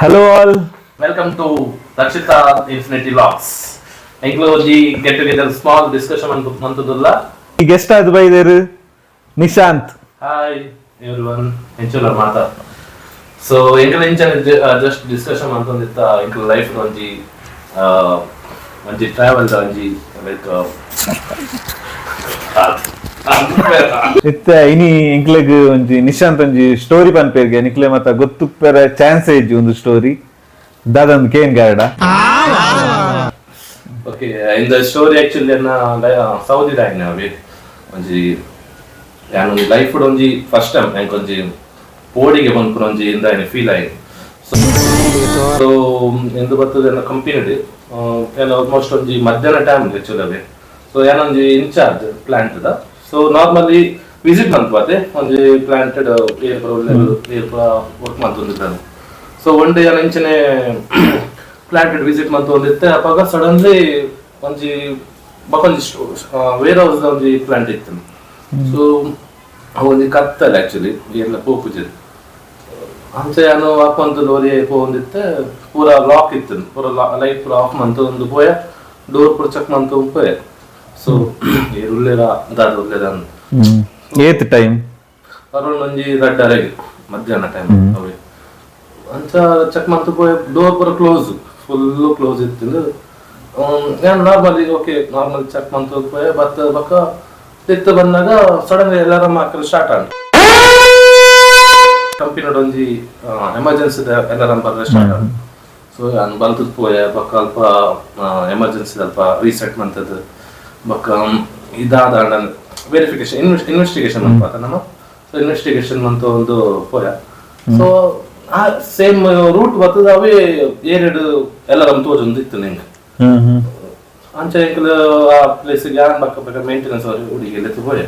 Hello all. Welcome to Rakshita Infinity Locks. ಎಂಕ್ಲೋಜಿ get together small discussion ಅಂತದಲ್ಲ. ಈ guest ಆದ್ ಬೈದೇರು Nishant. Hi everyone, ಎಂಚುಲ ಮಾತಾ? So ಎಂಕಲ್ ಇಂಚ just discussion ಅಂತಂದಿತ್ತ, ಎಂಕಲ್ life ಒಂಜಿ ಒಂಜಿ ಟ್ರಾವೆಲ್ ಒಂಜಿ ಲೈಕ್. ಇತ್ತೆ ಇನಿ ಎಂಕ್ಲೆಗ್ ಒಂಜಿ ನಿಶಾಂತ್ ಒಂಜಿ ಸ್ಟೋರಿ ಪನ್ಪೇರ್ಗೆ. ನಿಕ್ಲೆ ಮತ್ತ ಗೊತ್ತುಪ್ಪೆರ ಚಾನ್ಸ್ ಇಜ್ಜಿ. ಒಂದು ಸ್ಟೋರಿ ದಾದಂದ್ ಕೇನ್ guard. Okay, in the story actually ಎನ್ನ ಸೌದಿ ದಾಯಿನ ಅವೆ ಒಂಜಿ ಯಾನ್ ಒಂಜಿ ಲೈಫ್ ಒಂಜಿ ಫಸ್ಟ್ ಟೈಮ್ ಎಂಕ್ ಒಂಜಿ ಪೋಡಿಗೆ ಪನ್ಪುನ ಒಂಜಿ ಇಂದಾಯಿನ ಫೀಲ್ ಆಯಿ. ಸೊ ಎಂದು ಬರ್ತದೆ, ಎನ್ನ ಕಂಪನಿ ಎಲ್ಲ ಆಲ್ಮೋಸ್ಟ್ ಒಂಜಿ ಮಧ್ಯಾಹ್ನ ಟೈಮ್ ಆಕ್ಚುಲಿ ಅವೇ. ಸೊ ಯಾನೊಂಜಿ incharge plant the. So normally visit ಮನ್ಪುವಾತೆ, ಒಂಜಿ ಪ್ಲಾಂಟೆಡ್ ಏರ್ ಏರ್ ವರ್ಕ್ ಮಂತೊಂದಿದ್ದಾನೆ. So one day ಯಾನ್ ಇಂಚನೆ ಪ್ಲಾಂಟೆಡ್ ವಿಸಿಟ್ ಮಂತೊಂದಿತ್ತೆ. ಅಪಗ ಸಡನ್ಲಿ ಒಂಜಿ ಬಕೊಂಜಿ ವೇರ್ ಹೌಸ್ ಒಂಜಿ ಪ್ಲಾಂಟ್ ಇತ್ತು. ಸೊ ಒಂಜಿ ಕತ್ತಲೆ ಆಕ್ಚುಲಿ, ಎಲ್ಲ ಪೋಪುಜಿ. ಅಂಚೆ ಯಾನು ಹಾಕೊಂತ ಲೋರಿ ಪೋವೊಂದಿತ್ತೆ. ಪೂರ ಲಾಕ್ ಇತ್ತು, ಪೂರ ಲೈಟ್ ಪೂರ ಆಫ್ ಮಂತು ಒಂದು ಪೋಯ, ಡೋರ್ ಪೂರ ಚೆಕ್ ಮಂತು ಪೋಯ. ಸೊ ಏರ್ ಉಲ್ಲೇರ, ದಾದ ಉಲ್ಲೇರ. ಏತ್ ಟೈಮ್? ಅರೌಂಡ್ ಒಂಜಿ 2:30ಗೆ ಮಧ್ಯಾಹ್ನ ಟೈಮ್ ಅವೇ. ಅಂಚ ಚೆಕ್ ಮಂತು ಪೋಯ, ಡೋರ್ ಪೂರ close, full close ಇತ್ತು. ನಾನು normally okay, normal check ಮಂತು ಪೋಯ. ಬತ್ತ ಬಕ್ಕ ತಿತ್ತು ಬಂದಾಗ ಸಡನ್ ಅಲಾರಾಮ್ ಹಾಕಲು ಸ್ಟಾರ್ಟ್ ಆಂಡ್. ಕಂಪನಿ ಒಂಜಿ ಎಮರ್ಜೆನ್ಸಿ ಅಲಾರಾಮ್ ಬರ್ರೆ start and. So ನಾನು ಬಲ್ತದ್ ಪೋಯ. ಬೊಕ್ಕ ಅಲ್ಪ ಎಮರ್ಜೆನ್ಸಿ ಅಲ್ಪ ರೀಸೆಟ್ ಮಂತದ್ದು. ಬೊಕ್ಕ ಇದಾದ ವೆರಿಫಿಕೇಶನ್, ಇನ್ವೆಸ್ಟಿಗೇಷನ್ ಮನ್ಪಾತ ನಮ್ಮ. ಸೊ ಇನ್ವೆಸ್ಟಿಗೇಷನ್ ಮಂತ ಒಂದು ಪೋಯ. ಸೊ ಆ ಸೇಮ್ ರೂಟ್ ಬರ್ತದ, ಅವೇ ಏರಿಯಡ್ ಅಲಾರಾಮ್ ತೋಜೊಂದು ಇತ್ತು ನಿಂಗೆ. ಹ್ಮ್ ಹ್ಮ್ ಅಂಚ ಎಂಕುಲು ಆ ಪ್ಲೇಸ್ ಯಾನ್ ಬಕ್ಕ ಬಕ್ಕ ಮೇಂಟೆನೆನ್ಸ್ ಹುಡುಗಿ ಎಲ್ಲ ಪೋಯೆ.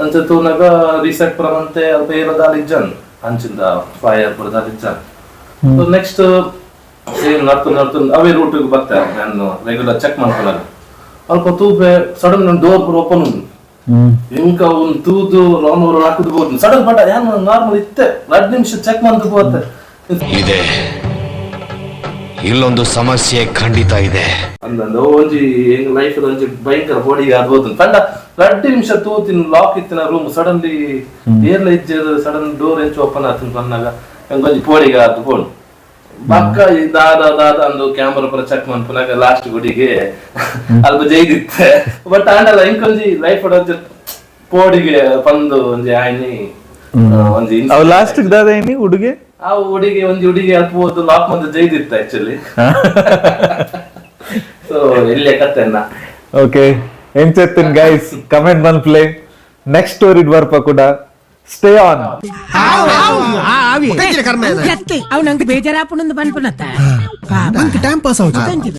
ಅಂಚ ತೂನಾಗ ರೀಸೆಟ್ ಪುರ ಮಂತೆ ಅಲ್ಪ ಏರೋ ದಾಲ ಇಜ್ಜಾನ್, ಅಂಚಿಂದ ಫೈರ್ ಪುರ ದಾಲ ಇಜ್ಜಾನ್. So next same ನಡ್ತು ನಡ್ತು ಅವೇ ರೂಟ್ ಬರ್ತೆ. ನಾನು ರೆಗ್ಯುಲರ್ ಚೆಕ್ ಮಾಡ್ಕೊಳ್ಳಾಗ ಅಲ್ಪ ತೂಪೆ, ಸಡನ್ ಡೋರ್ ಪುರ ಓಪನ್ ಉಂಟು. ಎಂಕ ಒಂದು ತೂದು ರಾನ್ ಹಾಕುದು ಬೋದು ಸಡನ್. ಬಟ್ ಯಾನ್ ನಾರ್ಮಲ್ ಇತ್ತೆ, 2 ನಿಮಿಷ ಚೆಕ್ ಮಂತು ಪೋತೆ. ಇದೆ, ಇಲ್ಲೊಂದು ಸಮಸ್ಯೆ ಖಂಡಿತ ಇದೆ. ಅಂದಂದು ಒಂಜಿ ಎಂಗ್ ಲೈಫ್ ಒಂಜಿ ಭಯಂಕರ ಬಾಡಿಗೆ ಆಗ್ಬೋದು. ಪಂಡ 2 ನಿಮಿಷ ತೂತಿನ, ಲಾಕ್ ಇತ್ತಿನ ರೂಮ್ ಸಡನ್ಲಿ ಏರ್ಲ ಇಜ್ಜೆರ್, ಸಡನ್ ಡೋರ್ ಎಂಚ ಓಪನ್ ಆತನ ಬಂದಾಗ ಒಂಜಿ ಪೋಡಿಗೆ ಆತು ಫೋನ್. ಬಕ್ಕ ಈ ದಾದ ದಾದ ಅಂದು ಕ್ಯಾಮರಾ ಪೂರ ಚೆಕ್ ಮನ್ಪುನಾಗ ಲಾಸ್ಟ್ ಗುಡಿಗೆ ಅಲ್ಪ ಜೈದಿತ್ತೆ. ಬಟ್ ಆಂಡಲ ಇಂಕೊಂಜಿ ಲೈಫ್ ಒಂಜಿ ಪೋಡಿಗೆ ಪಂದು ಒಂಜಿ ಆಯ್ನಿ ಒಂಜಿ. ಅವ್ ಲಾಸ್ಟ್ ದಾದ ಏನಿ ಹುಡುಗೆ? ಆ ಹುಡುಗಿ ಒಂಜಿ ಹುಡುಗಿ ಅಲ್ಪ ಹೋದು ಲಾಕ್ ಮಂದು ಜೈದಿತ್ತು ಆಕ್ಚುಲಿ. ಸೊ ಎಲ್ಲಿ ಕತ್ತೆನ್ನ. ಓಕೆ, ಎಂಚೆತ್ತಿನ್ ಗೈಸ್? ಕಮೆಂಟ್ ಮನ್ಪ್ಲೆ. ನೆಕ್ಸ್ಟ್ ಸ್ಟೋರಿ ಬರ್ಪ ಕೂಡ. Stay on. ಅವ್ ನಂಗೆ ಬೇಜಾರಾಪುಣಂದು ಪನ್ಪುನತ್ತ. ಟೈಮ್ ಪಾಸ್ ಆಗುತ್ತೆ.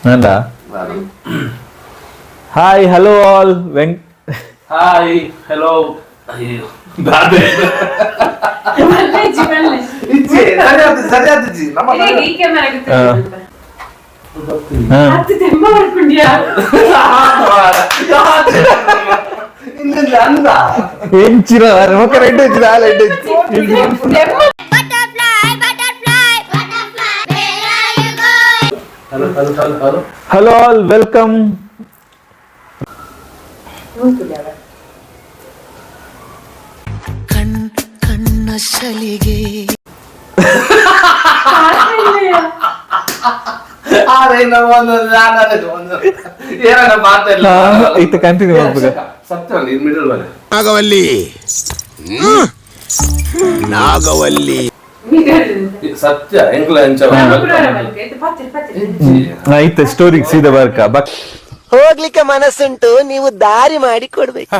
ನಂದ hi hello all ವೆಂಕ್. Hi hello, ಅಯ್ಯೋ ದಾದೆ. ಇಜ್ಜಿ, ಸರಿಯಾದ ಸರಿಯಾದ ನಮ್ಮ. ಹಾ. ಇಲ್ಲ ಅಂದ. ಎಂಚಿನ ಮುಖ ರೆಡ್ ಇಜ್ಜಿ, ದಾಲ ರೆಡ್ ಇಜ್ಜಿ. Butterfly, butterfly, butterfly, where are you going? Hello hello hello hello. Hello all, welcome. ಕಣ್ಣ ಸಲಿಗೆ. ಆರೆ ನಾವು ಒಂದು ನಾನು ಅದೇ ಒಂದು ಏನನ್ನ ಮಾತಾಡಲ್ಲ. ಇತ್ತು ಕಂಟಿನ್ಯೂ ಮಾಡ್ಬೇಕು. ಸತ್ಯ ಇದು ಮಿಡಲ್ ಬನ್ನಿ. ನಾಗವಲ್ಲಿ, ನಾಗವಲ್ಲಿ. ಸತ್ಯ ಎಂಕ್ಲ ಎಂಚ. ಇತ್ತೆ ಸ್ಟೋರಿಗೆ ಸೀದಾ ಬರ್ಕ ಬಕ್. ಹೋಗ್ಲಿಕ್ಕೆ ಮನಸ್ಸುಂಟು, ನೀವು ದಾರಿ ಮಾಡಿ ಕೊಡ್ಬೇಕು.